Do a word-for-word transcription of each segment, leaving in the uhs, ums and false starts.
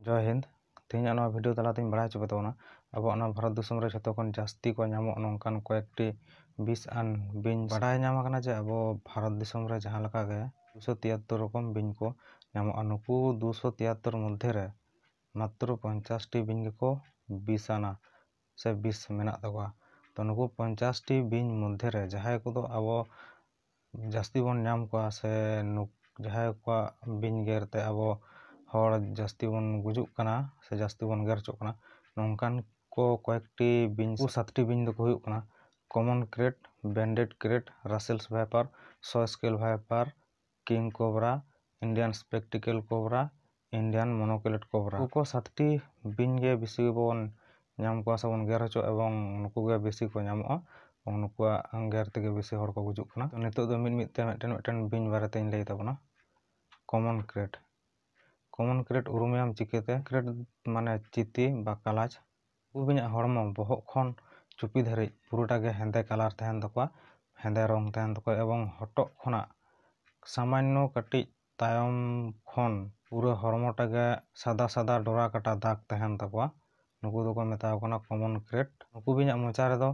ᱡᱚᱭ ᱦᱤᱱᱫ᱾ ᱛᱮᱦᱮᱧᱟᱜ ᱱᱚᱣᱟ ᱵᱷᱤᱰᱤᱭᱳ ᱛᱟᱞᱟ ᱛᱮᱧ ᱵᱟᱲᱟᱭ ᱦᱚᱪᱚ ᱯᱮ ᱛᱟᱵᱚᱱᱟ, ᱟᱵᱚᱣᱟᱜ ᱱᱚᱣᱟ ᱵᱷᱟᱨᱚᱛ ᱫᱤᱥᱚᱢ ᱨᱮ ᱡᱷᱚᱛᱚ ᱠᱷᱚᱱ ᱡᱟᱹᱥᱛᱤ ᱠᱚ ᱧᱟᱢᱚᱜ ᱱᱚᱝᱠᱟᱱ ᱠᱚᱭᱮᱠᱴᱤ ᱵᱤᱥ ᱟᱱ ᱵᱤᱧ᱾ ᱵᱟᱰᱟᱭ ᱧᱟᱢ ᱟᱠᱟᱱᱟ ᱡᱮ ᱟᱵᱚ ᱵᱷᱟᱨᱚᱛ ᱫᱤᱥᱚᱢ ᱨᱮ ᱡᱟᱦᱟᱸ ᱞᱮᱠᱟ ᱜᱮ ᱫᱩᱥᱚ ᱛᱤᱭᱟᱛᱛᱳᱨ ᱨᱚᱠᱚᱢ ᱵᱤᱧ ᱠᱚ ᱧᱟᱢᱚᱜᱼᱟ᱾ ᱱᱩᱠᱩ ᱫᱩᱥᱚ ᱛᱤᱭᱟᱛᱛᱳᱨ ᱢᱚᱫᱽᱫᱷᱮ ᱨᱮ ᱢᱟᱛᱨᱚ ᱯᱚᱧᱪᱟᱥ ᱴᱤ ᱵᱤᱧ ᱜᱮᱠᱚ ᱵᱤᱥ ᱟᱱᱟ ᱥᱮ ᱵᱤᱥ ᱢᱮᱱᱟᱜ ᱛᱟᱠᱚᱣᱟ᱾ ᱛᱚ, ᱱᱩᱠᱩ ᱯᱚᱧᱪᱟᱥ ᱴᱤ ᱵᱤᱧ ᱢᱚᱫᱽᱫᱷᱮ ᱨᱮ ᱡᱟᱦᱟᱸᱭ ᱠᱚᱫᱚ ᱟᱵᱚ ᱡᱟᱹᱥᱛᱤ ᱵᱚᱱ ᱧᱟᱢ ᱠᱚᱣᱟ ᱥᱮ ᱱᱩᱠ-, ᱡᱟᱦᱟᱸᱭ ᱠᱚᱣᱟᱜ ᱵᱤᱧ ᱜᱮᱨ ᱛᱮ ᱟᱵᱚ ᱦᱚᱲ ᱡᱟᱹᱥᱛᱤ ᱵᱚᱱ ᱜᱩᱡᱩᱜ ᱠᱟᱱᱟ ᱥᱮ ᱡᱟᱹᱥᱛᱤ ᱵᱚᱱ ᱜᱮᱨ ᱦᱚᱪᱚᱜ ᱠᱟᱱᱟ, ᱱᱚᱝᱠᱟᱱ ᱠᱚ ᱠᱚᱭᱮᱠᱴᱤ ᱵᱤᱧ, ᱩᱱᱠᱩ ᱥᱟᱛᱴᱤ ᱵᱤᱧ ᱫᱚᱠᱚ ᱦᱩᱭᱩᱜ ᱠᱟᱱᱟ: common krait, banded krait, Russell's viper, saw scale viper, king cobra, Indian spectacle cobra, Indian monoclet cobra᱾ ᱱᱩᱠᱩ ᱠᱚ ᱥᱟᱛᱴᱤ ᱵᱤᱧ ᱜᱮ ᱵᱮᱥᱤ ᱵᱚᱱ ᱧᱟᱢ ᱠᱚᱣᱟ ᱥᱮᱵᱚᱱ ᱜᱮᱨ ᱦᱚᱪᱚᱜᱼᱟ, ᱮᱵᱚᱝ ᱱᱩᱠᱩ ᱜᱮ ᱵᱮᱥᱤ ᱠᱚ ᱧᱟᱢᱚᱜᱼᱟ, ᱮᱵᱚᱝ ᱱᱩᱠᱩᱣᱟᱜ ᱜᱮᱨ ᱛᱮᱜᱮ ᱵᱮᱥᱤ ᱦᱚᱲ ᱠᱚ ᱜᱩᱡᱩᱜ ᱠᱟᱱᱟ᱾ ᱛᱚ, ᱱᱤᱛᱚᱜ ᱫᱚ ᱢᱤᱫ ᱢᱤᱫ ᱛᱮ ᱢᱤᱫᱴᱮᱱ ᱢᱤᱫᱴᱮᱱ ᱵᱤᱧ ᱵᱟᱨᱮᱛᱮᱧ ᱞᱟᱹᱭ ᱛᱟᱵᱚᱱᱟ᱾ common krait᱾ common krait ᱩᱨᱩᱢᱮᱭᱟᱢ ᱪᱤᱠᱟᱹᱛᱮ? krait ᱢᱟᱱᱮ ᱪᱤᱛᱤ ᱵᱟ ᱠᱟᱞᱟᱪ᱾ ᱱᱩᱠᱩ ᱵᱤᱧᱟᱜ ᱦᱚᱲᱢᱚ ᱵᱚᱦᱚᱜ ᱠᱷᱚᱱ ᱪᱩᱯᱤ ᱫᱷᱟᱹᱨᱤᱡ ᱯᱩᱨᱟᱹᱴᱟ ᱜᱮ ᱦᱮᱸᱫᱮ ᱠᱟᱞᱟᱨ ᱛᱟᱦᱮᱱ ᱛᱟᱠᱚᱣᱟ, ᱦᱮᱸᱫᱮ ᱨᱚᱝ ᱛᱟᱦᱮᱱ ᱛᱟᱠᱚᱣᱟ, ᱮᱵᱚᱝ ᱦᱚᱴᱚᱜ ᱠᱷᱚᱱᱟᱜ ᱥᱟᱢᱟᱱᱱᱚ ᱠᱟᱹᱴᱤᱡ ᱛᱟᱭᱚᱢ ᱠᱷᱚᱱ ᱯᱩᱨᱟᱹ ᱦᱚᱲᱢᱚᱴᱟ ᱜᱮ ᱥᱟᱫᱟ ᱥᱟᱫᱟ ᱰᱚᱨᱟ ᱠᱟᱴᱟ ᱫᱟᱜᱽ ᱛᱟᱦᱮᱱ ᱛᱟᱠᱚᱣᱟ᱾ ᱱᱩᱠᱩ ᱫᱚᱠᱚ ᱢᱮᱛᱟ ᱠᱚ ᱠᱟᱱᱟ common krait᱾ ᱱᱩᱠᱩ ᱵᱤᱧᱟᱜ ᱢᱚᱪᱟ ᱨᱮᱫᱚ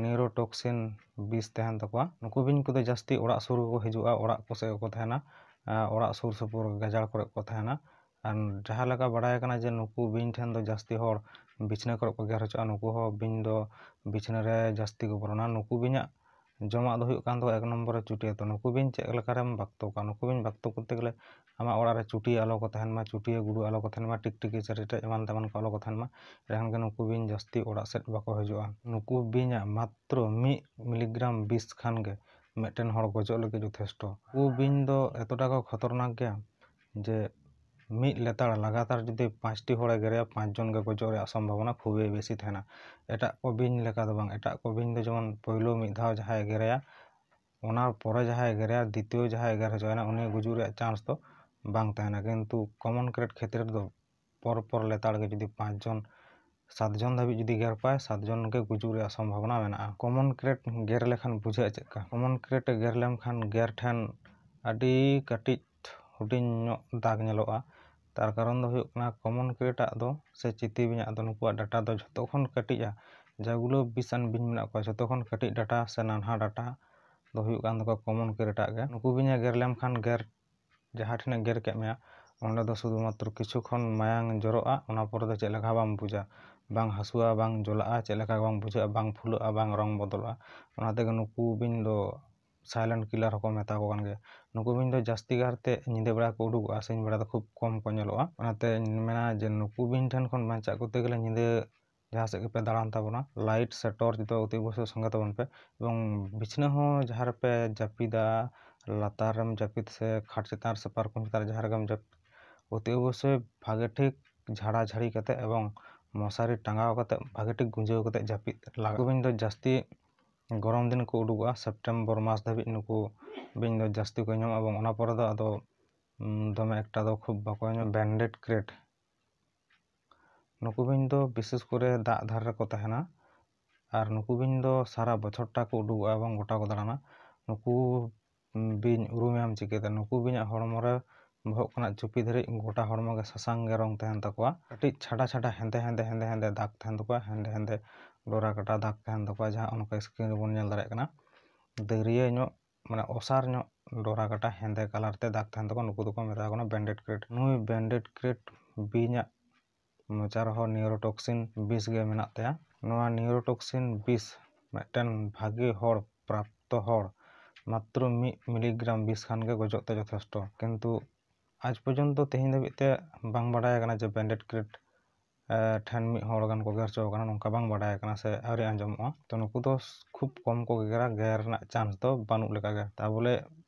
neurotoxin ᱵᱤᱥ ᱛᱟᱦᱮᱱ ᱛᱟᱠᱚᱣᱟ᱾ ᱱᱩᱠᱩ ᱵᱤᱧ ᱠᱚᱫᱚ ᱡᱟᱹᱥᱛᱤ ᱚᱲᱟᱜ ᱥᱩᱨ ᱜᱮᱠᱚ ᱦᱤᱡᱩᱜᱼᱟ, ᱚᱲᱟᱜ ᱠᱚᱥᱮᱫ ᱜᱮᱠᱚ ᱛᱟᱦᱮᱱᱟ, ᱟᱨ ᱚᱲᱟᱜ ᱥᱩᱨ ᱥᱩᱯᱩᱨ ᱜᱟᱡᱟᱲ ᱠᱚᱨᱮ ᱠᱚ ᱛᱟᱦᱮᱱᱟ᱾ ᱟᱨ ᱡᱟᱦᱟᱸ ᱞᱮᱠᱟ ᱵᱟᱲᱟᱭ ᱠᱟᱱᱟ ᱡᱮ ᱱᱩᱠᱩ ᱵᱤᱧ ᱴᱷᱮᱱ ᱫᱚ ᱡᱟᱹᱥᱛᱤ ᱦᱚᱲ ᱵᱤᱪᱷᱱᱟᱹ ᱠᱚᱨᱮ ᱠᱚ ᱜᱮᱨ ᱦᱚᱪᱚᱜᱼᱟ, ᱱᱩᱠᱩ ᱦᱚᱸ ᱵᱤᱧ ᱫᱚ ᱵᱤᱪᱷᱱᱟᱹ ᱨᱮ ᱡᱟᱹᱥᱛᱤ ᱠᱚ ᱵᱚᱞᱚᱱᱟ᱾ ᱱᱩᱠᱩ ᱵᱤᱧᱟᱜ ᱡᱚᱢᱟᱜ ᱫᱚ ᱦᱩᱭᱩᱜ ᱠᱟᱱ ᱛᱟᱠᱚᱣᱟ ᱮᱠ ᱱᱚᱢᱵᱚᱨ ᱨᱮ ᱪᱩᱴᱭᱟᱹ᱾ ᱛᱚ, ᱱᱩᱠᱩ ᱵᱤᱧ ᱪᱮᱫ ᱞᱮᱠᱟᱨᱮᱢ ᱵᱟᱠᱛᱚ ᱠᱚᱣᱟ? ᱱᱩᱠᱩ ᱵᱤᱧ ᱵᱟᱠᱛᱚ ᱠᱚᱨᱛᱮ ᱜᱮᱞᱮ ᱟᱢᱟᱜ ᱚᱲᱟᱜ ᱨᱮ ᱪᱩᱴᱭᱟᱹ ᱟᱞᱚ ᱠᱚ ᱛᱟᱦᱮᱱ ᱢᱟ, ᱪᱩᱴᱭᱟᱹ ᱜᱩᱰᱩ ᱟᱞᱚ ᱠᱚ ᱛᱟᱦᱮᱱ ᱢᱟ, ᱴᱤᱠᱴᱤᱠᱤ ᱪᱮᱨᱮᱴᱮᱡ ᱮᱢᱟᱱ ᱛᱮᱢᱟᱱ ᱠᱚ ᱟᱞᱚ ᱠᱚ ᱛᱟᱦᱮᱱ ᱢᱟ, ᱮᱱᱠᱷᱟᱱ ᱜᱮ ᱱᱩᱠᱩ ᱵᱤᱧ ᱡᱟᱹᱥᱛᱤ ᱚᱲᱟᱜ ᱥᱮᱫ ᱵᱟᱠᱚ ᱦᱤᱡᱩᱜᱼᱟ᱾ ᱱᱩᱠᱩ ᱵᱤᱧᱟᱜ ᱢᱟᱛᱨᱚ ᱢᱤᱫ ᱢᱤᱞᱤᱜᱨᱟᱢ ᱵᱤᱥ ᱠᱷᱟᱱ ᱜᱮ ᱢᱤᱫᱴᱮᱱ ᱦᱚᱲ ᱜᱚᱡᱚᱜ ᱞᱟᱹᱜᱤᱫ ᱡᱚᱛᱷᱮᱥᱴᱚ᱾ ᱱᱩᱠᱩ ᱵᱤᱧ ᱫᱚ ᱮᱛᱚᱴᱟ ᱠᱚ ᱠᱷᱚᱛᱚᱨᱱᱟᱠ ᱜᱮᱭᱟ ᱡᱮ ᱢᱤᱫ ᱞᱮᱛᱟᱲ ᱞᱟᱜᱟᱛᱟᱨ ᱡᱩᱫᱤ ᱯᱟᱸᱪᱴᱤ ᱦᱚᱲᱮ ᱜᱮᱨᱮᱭᱟ, ᱯᱟᱸᱪ ᱡᱚᱱ ᱜᱮ ᱜᱚᱡᱚᱜ ᱨᱮᱭᱟᱜ ᱥᱚᱢᱵᱷᱟᱵᱚᱱᱟ ᱠᱷᱩᱵᱮᱭ ᱵᱮᱥᱤ ᱛᱟᱦᱮᱱᱟ᱾ ᱮᱴᱟᱜ ᱠᱚ ᱵᱤᱧ ᱞᱮᱠᱟ ᱫᱚ ᱵᱟᱝ, ᱮᱴᱟᱜ ᱠᱚ ᱵᱤᱧ ᱫᱚ ᱡᱮᱢᱚᱱ ᱯᱳᱭᱞᱳ ᱢᱤᱫ ᱫᱷᱟᱣ ᱡᱟᱦᱟᱸᱭᱮ ᱜᱮᱨᱮᱭᱟ, ᱚᱱᱟ ᱯᱚᱨᱮ ᱡᱟᱦᱟᱸᱭᱮ ᱜᱮᱨᱮᱭᱟ, ᱫᱤᱛᱤᱭᱚ ᱡᱟᱦᱟᱸᱭᱮ ᱜᱮᱨ ᱦᱚᱪᱚᱭᱮᱱᱟ, ᱩᱱᱤ ᱜᱩᱡᱩᱜ ᱨᱮᱭᱟᱜ ᱪᱟᱱᱥ ᱫᱚ ᱵᱟᱝ ᱛᱟᱦᱮᱱᱟ᱾ ᱠᱤᱱᱛᱩ common krait ᱠᱷᱮᱛᱨᱮ ᱨᱮᱫᱚ ᱯᱚᱨ ᱯᱚᱨ ᱞᱮᱛᱟᱲ ᱜᱮ ᱡᱩᱫᱤ ᱯᱟᱸᱪ ᱡᱚᱱ, ᱥᱟᱛ ᱡᱚᱱ ᱫᱷᱟᱹᱵᱤᱡ ᱡᱩᱫᱤ ᱜᱮᱨ ᱠᱚᱣᱟᱭ, ᱥᱟᱛ ᱡᱚᱱ ᱜᱮ ᱜᱩᱡᱩᱜ ᱨᱮᱭᱟᱜ ᱥᱚᱢᱵᱷᱟᱵᱚᱱᱟ ᱢᱮᱱᱟᱜᱼᱟ᱾ common krait ᱜᱮᱨ ᱞᱮᱠᱷᱟᱱ ᱵᱩᱡᱷᱟᱹᱜᱼᱟ ᱪᱮᱫ ᱞᱮᱠᱟ? common krait ᱜᱮᱨ ᱞᱮᱱᱠᱷᱟᱱ ᱜᱮᱨ ᱴᱷᱮᱱ ᱟᱹᱰᱤ ᱠᱟᱹᱴᱤᱡ ᱦᱩᱰᱤᱧ ᱧᱚᱜ ᱫᱟᱜᱽ ᱧᱮᱞᱚᱜᱼᱟ᱾ ᱛᱟᱨ ᱠᱟᱨᱚᱱ ᱫᱚ ᱦᱩᱭᱩᱜ ᱠᱟᱱᱟ, ᱠᱚᱢᱚᱱ ᱠᱨᱮᱴᱟᱜ ᱫᱚ ᱥᱮ ᱪᱤᱛᱤ ᱵᱤᱧᱟᱜ ᱫᱚ ᱱᱩᱠᱩᱣᱟᱜ ᱰᱟᱴᱟ ᱫᱚ ᱡᱷᱚᱛᱚ ᱠᱷᱚᱱ ᱠᱟᱹᱴᱤᱡᱼᱟ᱾ ᱡᱟᱦᱟᱸ ᱜᱩᱞᱟᱹ ᱵᱤᱥ ᱟᱱ ᱵᱤᱧ ᱢᱮᱱᱟᱜ ᱠᱚᱣᱟ, ᱡᱷᱚᱛᱚ ᱠᱷᱚᱱ ᱠᱟᱹᱴᱤᱡ ᱰᱟᱴᱟ ᱥᱮ ᱱᱟᱱᱦᱟ ᱰᱟᱴᱟ ᱫᱚ ᱦᱩᱭᱩᱜ ᱠᱟᱱ ᱛᱟᱠᱚᱣᱟ ᱠᱚᱢᱚᱱ ᱠᱨᱮᱴᱟᱜ ᱜᱮ᱾ ᱱᱩᱠᱩ ᱵᱤᱧᱮ ᱜᱮᱨ ᱞᱮᱢᱠᱷᱟᱱ, ᱜᱮᱨ, ᱡᱟᱦᱟᱸ ᱴᱷᱮᱱᱮ ᱜᱮᱨ ᱠᱮᱫ ᱢᱮᱭᱟ, ᱚᱸᱰᱮ ᱫᱚ ᱥᱩᱫᱷᱩ ᱢᱟᱛᱨᱚ ᱠᱤᱪᱷᱩ ᱠᱷᱚᱱ ᱢᱟᱭᱟᱝ ᱡᱚᱨᱚᱜᱼᱟ, ᱚᱱᱟ ᱯᱚᱨᱮ ᱫᱚ ᱪᱮᱫ ᱞᱮᱠᱟ ᱵᱟᱢ ᱵᱩᱡᱟ, ᱵᱟᱝ ᱦᱟᱹᱥᱩᱣᱟ, ᱵᱟᱝ ᱡᱚᱞᱟᱜᱼᱟ, ᱪᱮᱫ ᱞᱮᱠᱟ ᱵᱟᱝ ᱵᱩᱡᱷᱟᱹᱜᱼᱟ, ᱵᱟᱝ ᱯᱷᱩᱞᱟᱹᱜᱼᱟ, ᱵᱟᱝ ᱨᱚᱝ ᱵᱚᱫᱚᱞᱚᱜᱼᱟ᱾ ᱚᱱᱟ ᱛᱮᱜᱮ ᱱᱩᱠᱩ ᱵᱤᱧ ᱫᱚ silent killer ᱦᱚᱸᱠᱚ ᱢᱮᱛᱟ ᱠᱚ ᱠᱟᱱ ᱜᱮᱭᱟ᱾ ᱱᱩᱠᱩ ᱵᱤᱧ ᱫᱚ ᱡᱟᱹᱥᱛᱤ ᱠᱟᱨᱛᱮ ᱧᱤᱫᱟᱹ ᱵᱮᱲᱟ ᱠᱚ ᱩᱰᱩᱠᱚᱜᱼᱟ, ᱥᱤᱧ ᱵᱮᱲᱟ ᱫᱚ ᱠᱷᱩᱵ ᱠᱚᱢ ᱠᱚ ᱧᱮᱞᱚᱜᱼᱟ᱾ ᱚᱱᱟᱛᱮᱧ ᱢᱮᱱᱟ ᱡᱮ ᱱᱩᱠᱩ ᱵᱤᱧ ᱴᱷᱮᱱ ᱠᱷᱚᱱ ᱵᱟᱧᱪᱟᱜ ᱠᱚᱨᱛᱮ ᱜᱮᱞᱮ ᱧᱤᱫᱟᱹ ᱡᱟᱦᱟᱸ ᱥᱮᱫ ᱜᱮᱯᱮ ᱫᱟᱬᱟᱱ ᱛᱟᱵᱚᱱᱟ, ᱞᱟᱭᱤᱴ ᱥᱮ ᱴᱚᱨᱪ ᱫᱚ ᱚᱛᱤ ᱚᱵᱚᱥᱥᱳᱭ ᱥᱚᱸᱜᱮ ᱛᱟᱵᱚᱱ ᱯᱮ᱾ ᱮᱵᱚᱝ ᱵᱤᱪᱷᱱᱟᱹ ᱦᱚᱸ ᱡᱟᱦᱟᱸ ᱨᱮᱯᱮ ᱡᱟᱹᱯᱤᱫᱟ, ᱞᱟᱛᱟᱨ ᱨᱮᱢ ᱡᱟᱹᱯᱤᱫ ᱥᱮ ᱠᱷᱟᱴ ᱪᱮᱛᱟᱱ ᱨᱮ ᱥᱮ ᱯᱟᱨᱠᱚᱢ ᱪᱮᱛᱟᱱ ᱨᱮ ᱡᱟᱦᱟᱸ ᱨᱮᱜᱮᱢ ᱡᱟᱹᱯᱤᱫ, ᱚᱛᱤ ᱚᱵᱚᱥᱥᱳᱭ ᱵᱷᱟᱜᱮ ᱴᱷᱤᱠ ᱡᱷᱟᱲᱟ ᱡᱷᱟᱹᱲᱤ ᱠᱟᱛᱮ ᱮᱵᱚᱝ ᱢᱚᱥᱟᱨᱤ ᱴᱟᱸᱜᱟᱣ ᱠᱟᱛᱮ ᱵᱷᱟᱜᱮ ᱴᱷᱤᱠ ᱜᱩᱸᱡᱟᱹᱣ ᱠᱟᱛᱮ ᱡᱟᱹᱯᱤᱫ ᱞᱟᱜᱟᱜᱼᱟ᱾ ᱱᱩᱠᱩ ᱵᱤᱧ ᱫᱚ ᱡᱟᱹᱥᱛᱤ ᱜᱚᱨᱚᱢ ᱫᱤᱱ ᱠᱚ ᱩᱰᱩᱠᱚᱜᱼᱟ, ᱥᱮᱯᱴᱮᱢᱵᱚᱨ ᱢᱟᱥ ᱫᱷᱟᱹᱵᱤᱡ ᱱᱩᱠᱩ ᱵᱤᱧ ᱫᱚ ᱡᱟᱹᱥᱛᱤ ᱠᱚ ᱧᱟᱢᱚᱜᱼᱟ ᱮᱵᱚᱝ ᱚᱱᱟ ᱯᱚᱨᱮ ᱫᱚ ᱟᱫᱚ, ᱩᱢ, ᱫᱚᱢᱮ ᱮᱠᱴᱟ ᱫᱚ ᱠᱷᱩᱵ ᱵᱟᱠᱚ ᱧᱟᱢᱚᱜᱼᱟ᱾ ᱵᱮᱱᱰᱮᱰ ᱠᱨᱮᱴ, ᱱᱩᱠᱩ ᱵᱤᱧ ᱫᱚ ᱵᱤᱥᱮᱥ ᱠᱚᱨᱮ ᱫᱟᱜ ᱫᱷᱟᱨᱮ ᱨᱮᱠᱚ ᱛᱟᱦᱮᱱᱟ᱾ ᱟᱨ ᱱᱩᱠᱩ ᱵᱤᱧ ᱫᱚ ᱥᱟᱨᱟ ᱵᱚᱪᱷᱚᱨ ᱴᱟ ᱠᱚ ᱩᱰᱩᱠᱚᱜᱼᱟ ᱮᱵᱚᱝ ᱜᱚᱴᱟ ᱠᱚ ᱫᱟᱬᱟᱱᱟ᱾ ᱱᱩᱠᱩ ᱵᱤᱧ ᱩᱨᱩᱢᱮᱭᱟᱢ ᱪᱤᱠᱟᱹᱛᱮ? ᱱᱩᱠᱩ ᱵᱤᱧᱟᱜ ᱦᱚᱲᱢᱚ ᱨᱮ ᱵᱚᱦᱚᱜ ᱠᱷᱚᱱᱟᱜ ᱪᱩᱯᱤ ᱫᱷᱟᱹᱨᱤᱡ ᱜᱚᱴᱟ ᱦᱚᱲᱢᱚ ᱜᱮ ᱥᱟᱥᱟᱝ ᱜᱮ ᱨᱚᱝ ᱛᱟᱦᱮᱱ ᱛᱟᱠᱚᱣᱟ᱾ ᱠᱟᱹᱴᱤᱡ ᱪᱷᱟᱰᱟ ᱪᱷᱟᱰᱟ ᱦᱮᱸᱫᱮ ᱦᱮᱸᱫᱮ ᱦᱮᱸᱫᱮ ᱦᱮᱸᱫᱮ ᱫᱟᱜᱽ ᱛᱟᱦᱮᱱ ᱛᱟᱠᱚᱣᱟ, ᱦᱮᱸᱫᱮ ᱦᱮᱸᱫᱮ ᱰᱚᱨᱟ ᱠᱟᱴᱟ ᱫᱟᱜᱽ ᱛᱟᱦᱮᱱ ᱛᱟᱠᱚᱣᱟ, ᱡᱟᱦᱟᱸ ᱚᱱᱠᱟ ᱥᱠᱨᱤᱱ ᱨᱮᱵᱚᱱ ᱧᱮᱞ ᱫᱟᱲᱮᱭᱟᱜ ᱠᱟᱱᱟ᱾ ᱫᱟᱹᱨᱭᱟᱹ ᱧᱚᱜ, ᱢᱟᱱᱮ ᱚᱥᱟᱨ ᱧᱚᱜ ᱰᱚᱨᱟ ᱠᱟᱴᱟ ᱦᱮᱸᱫᱮ ᱠᱟᱞᱟᱨ ᱛᱮ ᱫᱟᱜᱽ ᱛᱟᱦᱮᱱ ᱛᱟᱠᱚᱣᱟ, ᱱᱩᱠᱩ ᱫᱚᱠᱚ ᱢᱮᱛᱟ ᱠᱚ ᱠᱟᱱᱟ ᱵᱮᱱᱰᱮᱰ ᱠᱨᱮᱴ᱾ ᱱᱩᱭ ᱵᱮᱱᱰᱮᱰ ᱠᱨᱮᱴ ᱵᱤᱧᱟᱜ ᱢᱚᱪᱟ ᱨᱮᱦᱚᱸ ᱱᱤᱭᱩᱨᱳᱴᱚᱠᱥᱤᱱ ᱵᱤᱥ ᱜᱮ ᱢᱮᱱᱟᱜ ᱛᱟᱭᱟ᱾ ᱱᱚᱣᱟ ᱱᱤᱭᱩᱨᱳᱴᱚᱠᱥᱤᱱ ᱵᱤᱥ ᱢᱤᱫᱴᱮᱱ ᱵᱷᱟᱜᱮ ᱦᱚᱲ, ᱯᱨᱟᱯᱛᱚ ᱦᱚᱲ, ᱢᱟᱛᱨᱚ ᱢᱤᱫ ᱢᱤᱞᱤᱜᱨᱟᱢ ᱵᱤᱥ ᱠᱷᱟᱱ ᱜᱮ ᱜᱚᱡᱚᱜ ᱛᱮ ᱡᱚᱛᱷᱮᱥᱴᱚ᱾ ᱠᱤᱱᱛᱩ ᱟᱡ ᱯᱚᱨᱡᱚᱱᱛᱚ ᱛᱮᱦᱮᱧ ᱫᱷᱟᱹᱵᱤᱡ ᱛᱮ ᱵᱟᱝ ᱵᱟᱰᱟᱭ ᱟᱠᱟᱱᱟ ᱡᱮ ᱵᱮᱱᱰᱮᱰ ᱠᱨᱮᱴ, ᱮ, ᱴᱷᱮᱱ ᱢᱤᱫ ᱦᱚᱲ ᱜᱟᱱ ᱠᱚ ᱜᱮᱨ ᱦᱚᱪᱚ ᱟᱠᱟᱱᱟ, ᱱᱚᱝᱠᱟ ᱵᱟᱝ ᱵᱟᱰᱟᱭ ᱟᱠᱟᱱᱟ ᱥᱮ ᱟᱹᱣᱨᱤ ᱟᱸᱡᱚᱢᱚᱜᱼᱟ᱾ ᱛᱚ ᱱᱩᱠᱩ ᱫᱚ ᱠᱷᱩᱵ ᱠᱚᱢ ᱠᱚ ᱜᱮᱜᱮᱨᱟ, ᱜᱮᱨ ᱨᱮᱱᱟᱜ ᱪᱟᱱᱥ ᱫᱚ ᱵᱟᱹᱱᱩᱜ ᱞᱮᱠᱟ ᱜᱮ᱾ ᱛᱟ ᱵᱚᱞᱮ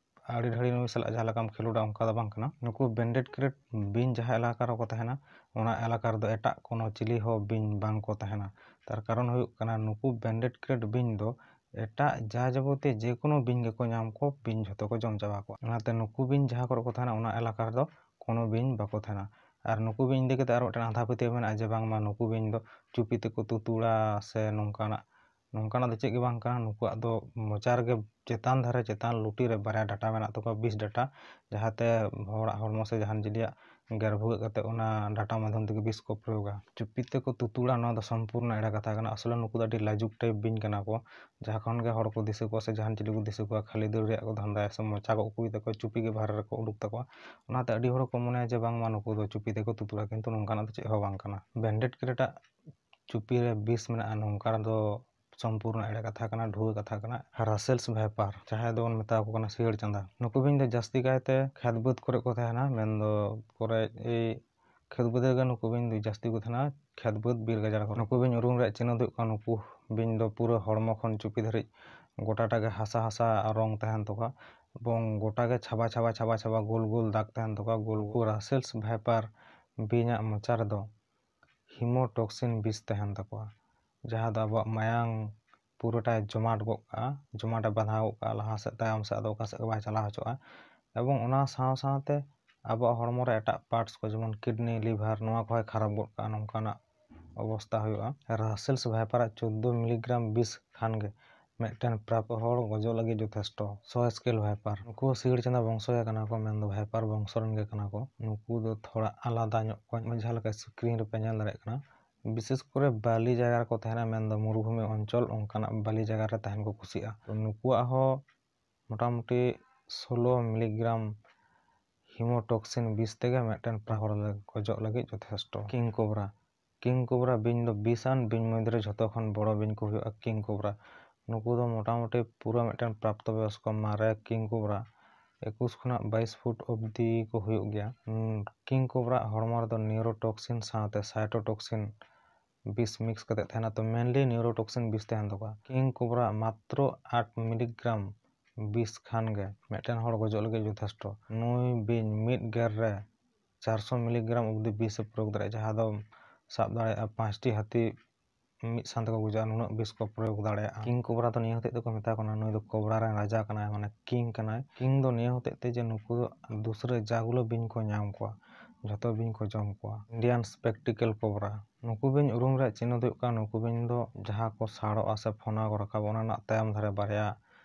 ᱟᱹᱰᱤ ᱰᱷᱟᱹᱲᱤ ᱱᱩᱭ ᱥᱟᱞᱟᱜ ᱡᱟᱦᱟᱸ ᱞᱮᱠᱟᱢ ᱠᱷᱮᱞᱳᱰᱟ ᱚᱱᱠᱟ ᱫᱚ ᱵᱟᱝ ᱠᱟᱱᱟ᱾ ᱱᱩᱠᱩ ᱵᱮᱱᱰᱮᱰ ᱠᱨᱮᱴ ᱵᱤᱧ ᱡᱟᱦᱟᱸ ᱮᱞᱟᱠᱟ ᱨᱮᱠᱚ ᱛᱟᱦᱮᱱᱟ, ᱚᱱᱟ ᱮᱞᱟᱠᱟ ᱨᱮᱫᱚ ᱮᱴᱟᱜ ᱠᱳᱱᱳ ᱪᱤᱞᱤ ᱦᱚᱸ ᱵᱤᱧ ᱵᱟᱝ ᱠᱚ ᱛᱟᱦᱮᱱᱟ᱾ ᱛᱟᱨ ᱠᱟᱨᱚᱱ ᱦᱩᱭᱩᱜ ᱠᱟᱱᱟ ᱱᱩᱠᱩ ᱵᱮᱱᱰᱮᱰ ᱠᱨᱮᱴ ᱵᱤᱧ ᱫᱚ ᱮᱴᱟᱜ ᱡᱟ ᱡᱟᱵᱚᱛᱤᱭᱚ ᱡᱮᱠᱳᱱᱳ ᱵᱤᱧ ᱜᱮᱠᱚ ᱧᱟᱢ ᱠᱚ, ᱵᱤᱧ ᱡᱷᱚᱛᱚ ᱠᱚ ᱡᱚᱢ ᱪᱟᱵᱟ ᱠᱚᱣᱟ᱾ ᱚᱱᱟᱛᱮ ᱱᱩᱠᱩ ᱵᱤᱧ ᱡᱟᱦᱟᱸ ᱠᱚᱨᱮ ᱠᱚ ᱛᱟᱦᱮᱱᱟ ᱚᱱᱟ ᱮᱞᱟᱠᱟ ᱨᱮᱫᱚ ᱠᱳᱱᱳ ᱵᱤᱧ ᱵᱟᱠᱚ ᱛᱟᱦᱮᱱᱟ᱾ ᱟᱨ ᱱᱩᱠᱩ ᱵᱤᱧ ᱤᱫᱤ ᱠᱟᱛᱮ ᱟᱨ ᱢᱤᱫᱴᱮᱱ ᱟᱸᱫᱷᱟ ᱯᱟᱹᱛᱭᱟᱹᱣ ᱢᱮᱱᱟᱜᱼᱟ ᱡᱮ ᱵᱟᱝᱢᱟ ᱱᱩᱠᱩ ᱵᱤᱧ ᱫᱚ ᱪᱩᱯᱤ ᱛᱮᱠᱚ ᱛᱩᱛᱩᱲᱟ ᱥᱮ ᱱᱚᱝᱠᱟᱱᱟᱜ, ᱱᱚᱝᱠᱟᱱᱟᱜ ᱫᱚ ᱪᱮᱫ ᱜᱮ ᱵᱟᱝ ᱠᱟᱱᱟ᱾ ᱱᱩᱠᱩᱣᱟᱜ ᱫᱚ ᱢᱚᱪᱟ ᱨᱮᱜᱮ ᱪᱮᱛᱟᱱ ᱫᱷᱟᱨᱮ ᱪᱮᱛᱟᱱ ᱞᱩᱴᱤ ᱨᱮ ᱵᱟᱨᱭᱟ ᱰᱟᱴᱟ ᱢᱮᱱᱟᱜ ᱛᱟᱠᱚᱣᱟ, ᱵᱤᱥ ᱰᱟᱴᱟ, ᱡᱟᱦᱟᱸᱛᱮ ᱦᱚᱲᱟᱜ ᱦᱚᱲᱢᱚ ᱥᱮ ᱡᱟᱦᱟᱱ ᱡᱤᱞᱤᱭᱟᱜ ᱜᱮᱨ ᱵᱷᱩᱜᱟᱹᱜ ᱠᱟᱛᱮ ᱚᱱᱟ ᱰᱟᱴᱟ ᱢᱟᱫᱽᱫᱷᱚᱢ ᱛᱮᱜᱮ ᱵᱤᱥ ᱠᱚ ᱯᱨᱚᱭᱳᱜᱟ᱾ ᱪᱩᱯᱤ ᱛᱮᱠᱚ ᱛᱩᱛᱩᱲᱟ, ᱱᱚᱣᱟ ᱫᱚ ᱥᱚᱢᱯᱩᱨᱱᱚ ᱮᱲᱮ ᱠᱟᱛᱷᱟ ᱠᱟᱱᱟ᱾ ᱟᱥᱚᱞᱮ ᱱᱩᱠᱩ ᱫᱚ ᱟᱹᱰᱤ ᱞᱟᱡᱩᱠ ᱴᱟᱭᱤᱯ ᱵᱤᱧ ᱠᱟᱱᱟ ᱠᱚ᱾ ᱡᱟᱦᱟᱸ ᱠᱷᱚᱱ ᱜᱮ ᱦᱚᱲ ᱠᱚ ᱫᱤᱥᱟᱹ ᱠᱚᱣᱟ ᱥᱮ ᱡᱟᱦᱟᱱ ᱪᱤᱞᱤ ᱠᱚ ᱫᱤᱥᱟᱹ ᱠᱚᱣᱟ, ᱠᱷᱟᱹᱞᱤ ᱫᱟᱹᱲ ᱨᱮᱭᱟᱜ ᱠᱚ ᱫᱷᱟᱱᱫᱟᱭᱟ ᱥᱮ ᱢᱚᱪᱟ ᱠᱚ ᱩᱠᱩᱭ ᱛᱟᱠᱚᱣᱟ, ᱪᱩᱯᱤ ᱜᱮ ᱵᱟᱦᱨᱮ ᱨᱮᱠᱚ ᱩᱰᱩᱠ ᱛᱟᱠᱚᱣᱟ᱾ ᱚᱱᱟᱛᱮ ᱟᱹᱰᱤ ᱦᱚᱲ ᱠᱚ ᱢᱚᱱᱮᱭᱟ ᱡᱮ ᱵᱟᱝᱢᱟ ᱱᱩᱠᱩ ᱫᱚ ᱪᱩᱯᱤ ᱛᱮᱠᱚ ᱛᱩᱛᱩᱲᱟ, ᱠᱤᱱᱛᱩ ᱱᱚᱝᱠᱟᱱᱟᱜ ᱫᱚ ᱪᱮᱫ ᱦᱚᱸ ᱵᱟᱝ ᱠᱟᱱᱟ᱾ ᱵᱮᱱᱰᱮᱰ ᱠᱨᱮᱴᱟᱜ ᱪᱩᱯᱤ ᱨᱮ ᱵᱤᱥ ᱢᱮᱱᱟᱜᱼᱟ, ᱱᱚᱝᱠᱟ ᱫᱚ ᱥᱚᱢᱯᱩᱨᱱᱚ ᱮᱲᱮ ᱠᱟᱛᱷᱟ ᱠᱟᱱᱟ, ᱰᱷᱩᱣᱟᱹ ᱠᱟᱛᱷᱟ ᱠᱟᱱᱟ᱾ ᱨᱟᱥᱮᱞᱥ ᱵᱷᱮᱯᱟᱨ, ᱡᱟᱦᱟᱸᱭ ᱫᱚᱵᱚᱱ ᱢᱮᱛᱟ ᱠᱚ ᱠᱟᱱᱟ ᱥᱤᱭᱟᱹᱲ ᱪᱟᱸᱫᱟ, ᱱᱩᱠᱩ ᱵᱤᱧ ᱫᱚ ᱡᱟᱹᱥᱛᱤ ᱠᱟᱭᱛᱮ ᱠᱷᱮᱛ ᱵᱟᱹᱫᱽ ᱠᱚᱨᱮ ᱠᱚ ᱛᱟᱦᱮᱱᱟ, ᱢᱮᱱᱫᱚ ᱠᱚᱨᱮ ᱮᱭ ᱠᱷᱮᱛ ᱵᱟᱹᱫᱽ ᱨᱮᱜᱮ ᱱᱩᱠᱩ ᱵᱤᱧ ᱫᱚ ᱡᱟᱹᱥᱛᱤ ᱠᱚ ᱛᱟᱦᱮᱱᱟ, ᱠᱷᱮᱛ ᱵᱟᱹᱫᱽ ᱵᱤᱨ ᱜᱟᱡᱟᱲ ᱠᱚᱨᱮ᱾ ᱱᱩᱠᱩ ᱵᱤᱧ ᱩᱨᱩᱢ ᱨᱮᱭᱟᱜ ᱪᱤᱱᱦᱟᱹ ᱫᱚ ᱦᱩᱭᱩᱜ ᱠᱟᱱᱟ, ᱱᱩᱠᱩ ᱵᱤᱧ ᱫᱚ ᱯᱩᱨᱟᱹ ᱦᱚᱲᱢᱚ ᱠᱷᱚᱱ ᱪᱩᱯᱤ ᱫᱷᱟᱹᱨᱤᱡ ᱜᱚᱴᱟᱴᱟᱜ ᱜᱮ ᱦᱟᱥᱟ ᱦᱟᱥᱟ ᱨᱚᱝ ᱛᱟᱦᱮᱱ ᱛᱟᱠᱚᱣᱟ ᱮᱵᱚᱝ ᱜᱚᱴᱟ ᱜᱮ ᱪᱷᱟᱵᱟ ᱪᱷᱟᱵᱟ ᱪᱷᱟᱵᱟ ᱪᱷᱟᱵᱟ ᱜᱳᱞ ᱜᱳᱞ ᱫᱟᱜᱽ ᱛᱟᱦᱮᱱ ᱛᱟᱠᱚᱣᱟ᱾ ᱜᱳᱞ ᱜᱳᱞ ᱨᱟᱥᱮᱞᱥ ᱵᱷᱮᱯᱟᱨ ᱵᱤᱧᱟᱜ ᱢᱚᱪᱟ ᱨᱮᱫᱚ ᱦᱤᱢᱳᱴᱚᱠᱥᱤᱱ ᱵᱤᱥ ᱛᱟᱦᱮᱱ ᱛᱟᱠᱚᱣᱟ, ᱡᱟᱦᱟᱸ ᱫᱚ ᱟᱵᱚᱣᱟᱜ ᱢᱟᱭᱟᱝ ᱯᱩᱨᱟᱹᱴᱟᱭ ᱡᱚᱢᱟᱴ ᱜᱚᱫ ᱠᱟᱜᱼᱟ, ᱡᱚᱢᱟᱴᱮ ᱵᱟᱫᱷᱟᱣ ᱜᱚᱫ ᱠᱟᱜᱼᱟ ᱞᱟᱦᱟ ᱥᱮᱫ ᱛᱟᱭᱚᱢ ᱥᱮᱫ, ᱟᱫᱚ ᱚᱠᱟ ᱥᱮᱫ ᱜᱮ ᱵᱟᱭ ᱪᱟᱞᱟᱣ ᱦᱚᱪᱚᱜᱼᱟ᱾ ᱮᱵᱚᱝ ᱚᱱᱟ ᱥᱟᱶ ᱥᱟᱶᱛᱮ ᱟᱵᱚᱣᱟᱜ ᱦᱚᱲᱢᱚ ᱨᱮ ᱮᱴᱟᱜ ᱯᱟᱨᱴᱥ ᱠᱚ ᱡᱮᱢᱚᱱ ᱠᱤᱰᱱᱤ, ᱞᱤᱵᱷᱟᱨ, ᱱᱚᱣᱟ ᱠᱚᱦᱚᱸᱭ ᱠᱷᱟᱨᱟᱯ ᱜᱚᱫ ᱠᱟᱜᱼᱟ, ᱱᱚᱝᱠᱟᱱᱟᱜ ᱚᱵᱚᱥᱛᱟ ᱦᱩᱭᱩᱜᱼᱟ᱾ ᱨᱟᱥᱮᱞᱥ ᱵᱷᱟᱭᱯᱟᱨᱟᱜ ᱪᱳᱫᱽᱫᱳ ᱢᱤᱞᱤᱜᱨᱟᱢ ᱵᱤᱥ ᱠᱷᱟᱱ ᱜᱮ ᱢᱤᱫᱴᱮᱱ ᱯᱨᱟᱯᱛᱚ ᱦᱚᱲ ᱜᱚᱡᱚᱜ ᱞᱟᱹᱜᱤᱫ ᱡᱚᱛᱷᱮᱥᱴᱚ᱾ ᱥᱚ ᱥᱠᱮᱞ ᱵᱷᱟᱭᱯᱟᱨ, ᱱᱩᱠᱩ ᱥᱤᱭᱟᱹᱲ ᱪᱟᱸᱫᱟ ᱵᱚᱝᱥᱚ ᱜᱮ ᱠᱟᱱᱟ ᱠᱚ, ᱢᱮᱱᱫᱚ ᱵᱷᱟᱭᱯᱟᱨ ᱵᱚᱝᱥᱚ ᱨᱮᱱ ᱜᱮ ᱠᱟᱱᱟ ᱠᱚ᱾ ᱱᱩᱠᱩ ᱫᱚ ᱛᱷᱚᱲᱟ ᱟᱞᱟᱫᱟ ᱧᱚᱜ ᱠᱚᱣᱟ, ᱡᱟᱦᱟᱸ ᱞᱮᱠᱟ ᱥᱠᱨᱤᱱ ᱨᱮᱯᱮ ᱧᱮᱞ ᱫᱟᱲᱮᱭᱟᱜ ᱠᱟᱱᱟ᱾ ᱵᱤᱥᱮᱥ ᱠᱚᱨᱮ ᱵᱟᱹᱞᱤ ᱡᱟᱭᱜᱟ ᱨᱮᱠᱚ ᱛᱟᱦᱮᱱᱟ, ᱢᱮᱱᱫᱚ ᱢᱩᱨᱩᱵᱷᱩᱢᱤ ᱚᱧᱪᱚᱞ, ᱚᱱᱠᱟᱱᱟᱜ ᱵᱟᱹᱞᱤ ᱡᱟᱭᱜᱟ ᱨᱮ ᱛᱟᱦᱮᱱ ᱠᱚ ᱠᱩᱥᱤᱭᱟᱜᱼᱟ᱾ ᱛᱚ ᱱᱩᱠᱩᱣᱟᱜ ᱦᱚᱸ ᱢᱚᱴᱟᱢᱩᱴᱤ ᱥᱳᱞᱳ ᱢᱤᱞᱤᱜᱨᱟᱢ ᱦᱤᱢᱳᱴᱚᱠᱥᱤᱱ ᱵᱤᱥ ᱛᱮᱜᱮ ᱢᱤᱫᱴᱮᱱ ᱯᱨᱟ ᱦᱚᱲ ᱞᱟᱹᱜ-, ᱜᱚᱡᱚᱜ ᱞᱟᱹᱜᱤᱫ ᱡᱚᱛᱷᱮᱥᱴᱚ᱾ ᱠᱤᱝ ᱠᱳᱵᱨᱟ, ᱠᱤᱝ ᱠᱳᱵᱨᱟ ᱵᱤᱧ ᱫᱚ ᱵᱤᱥ ᱟᱱ ᱵᱤᱧ ᱢᱚᱫᱽᱫᱷᱮ ᱨᱮ ᱡᱷᱚᱛᱚ ᱠᱷᱚᱱ ᱵᱚᱲᱚ ᱵᱤᱧ ᱠᱚ ᱦᱩᱭᱩᱜᱼᱟ ᱠᱤᱝ ᱠᱳᱵᱨᱟ᱾ ᱱᱩᱠᱩ ᱫᱚ ᱢᱚᱴᱟᱢᱩᱴᱤ ᱯᱩᱨᱟᱹ ᱢᱤᱫᱴᱮᱱ ᱯᱨᱟᱯᱛᱚ ᱵᱚᱭᱚᱥᱠᱚ ᱢᱟᱨᱮ ᱠᱤᱝ ᱠᱳᱵᱨᱟ ᱮᱠᱩᱥ ᱠᱷᱚᱱᱟᱜ ᱵᱟᱭᱤᱥ ᱯᱷᱩᱴ ᱚᱵᱫᱤ ᱠᱚ ᱦᱩᱭᱩᱜ ᱜᱮᱭᱟ᱾ ᱩᱸ, ᱠᱤᱝ ᱠᱳᱵᱨᱟ ᱦᱚᱲᱢᱚ ᱨᱮᱫᱚ ᱱᱤᱭᱩᱨᱳᱴᱚᱠᱥᱤᱱ ᱥᱟᱶᱛᱮ ᱥᱟᱭᱴᱳᱴᱚᱠᱥᱤᱱ ᱵᱤᱥ ᱢᱤᱠᱥ ᱠᱟᱛᱮ ᱛᱟᱦᱮᱱᱟ, ᱛᱚ mainly ᱱᱤᱭᱩᱨᱳᱴᱚᱠᱥᱤᱱ ᱵᱤᱥ ᱛᱟᱦᱮᱱ ᱛᱟᱠᱚᱣᱟ᱾ ᱠᱤᱝ ᱠᱳᱵᱨᱟ ᱢᱟᱛᱨᱚ ᱟᱴ ᱢᱤᱞᱤᱜᱨᱟᱢ ᱵᱤᱥ ᱠᱷᱟᱱ ᱜᱮ ᱢᱤᱫᱴᱮᱱ ᱦᱚᱲ ᱜᱚᱡᱚᱜ ᱞᱟᱹᱜᱤᱫ ᱡᱚᱛᱷᱮᱥᱴᱚ᱾ ᱱᱩᱭ ᱵᱤᱧ ᱢᱤᱫ ᱜᱮᱨ ᱨᱮ ᱪᱟᱨᱥᱚ ᱢᱤᱞᱤᱜᱨᱟᱢ ᱚᱵᱫᱤ ᱵᱤᱥ ᱮ ᱯᱨᱚᱭᱳᱜᱽ ᱫᱟᱲᱮᱭᱟᱜᱼᱟ, ᱡᱟᱦᱟᱸ ᱫᱚ ᱥᱟᱵ ᱫᱟᱲᱮᱭᱟᱜᱼᱟ ᱯᱟᱸᱪᱴᱤ ᱦᱟᱹᱛᱤ ᱢᱤᱫ ᱥᱟᱶ ᱛᱮᱠᱚ ᱜᱚᱡᱚᱜᱼᱟ, ᱱᱩᱱᱟᱹᱜ ᱵᱤᱥ ᱠᱚ ᱯᱨᱚᱭᱳᱜᱽ ᱫᱟᱲᱮᱭᱟᱜᱼᱟ᱾ ᱠᱤᱝ ᱠᱳᱵᱨᱟ ᱫᱚ ᱱᱤᱭᱟᱹ ᱦᱚᱛᱮᱡ ᱛᱮᱠᱚ ᱢᱮᱛᱟ ᱠᱚ ᱠᱟᱱᱟ, ᱱᱩᱭ ᱫᱚ ᱠᱳᱵᱨᱟ ᱨᱮᱱ ᱨᱟᱡᱟ ᱠᱟᱱᱟᱭ, ᱢᱟᱱᱮ ᱠᱤᱝ ᱠᱟᱱᱟᱭ᱾ ᱠᱤᱝ ᱫᱚ ᱱᱤᱭᱟᱹ ᱦᱚᱛᱮᱡ ᱛᱮ ᱡᱮ ᱱᱩᱠᱩ ᱫᱚ ᱫᱩᱥᱨᱟᱹ ᱡᱟ ᱜᱩᱞᱳ ᱵᱤᱧ ᱠᱚ ᱧᱟᱢ ᱠᱚᱣᱟ, ᱡᱷᱚᱛᱚ ᱵᱤᱧ ᱠᱚ ᱡᱚᱢ ᱠᱚᱣᱟ᱾ ᱤᱱᱰᱤᱭᱟᱱ ᱥᱯᱮᱠᱴᱤᱠᱮᱞ ᱠᱳᱵᱨᱟ, ᱱᱩᱠᱩ ᱵᱤᱧ ᱩᱨᱩᱢ ᱨᱮᱭᱟᱜ ᱪᱤᱱᱦᱟᱹ ᱫᱚ ᱦᱩᱭᱩᱜ ᱠᱟᱱᱟ, ᱱᱩᱠᱩ ᱵᱤᱧ ᱫᱚ ᱡᱟᱦᱟᱸ ᱠᱚ ᱥᱟᱲᱚᱜᱼᱟ ᱥᱮ ᱯᱷᱚᱱᱟ ᱠᱚ ᱨᱟᱠᱟᱵᱟ, ᱚᱱᱟ ᱨᱮᱱᱟᱜ ᱛᱟᱭᱚᱢ ᱫᱷᱟᱨᱮ ᱵᱟᱨᱭᱟ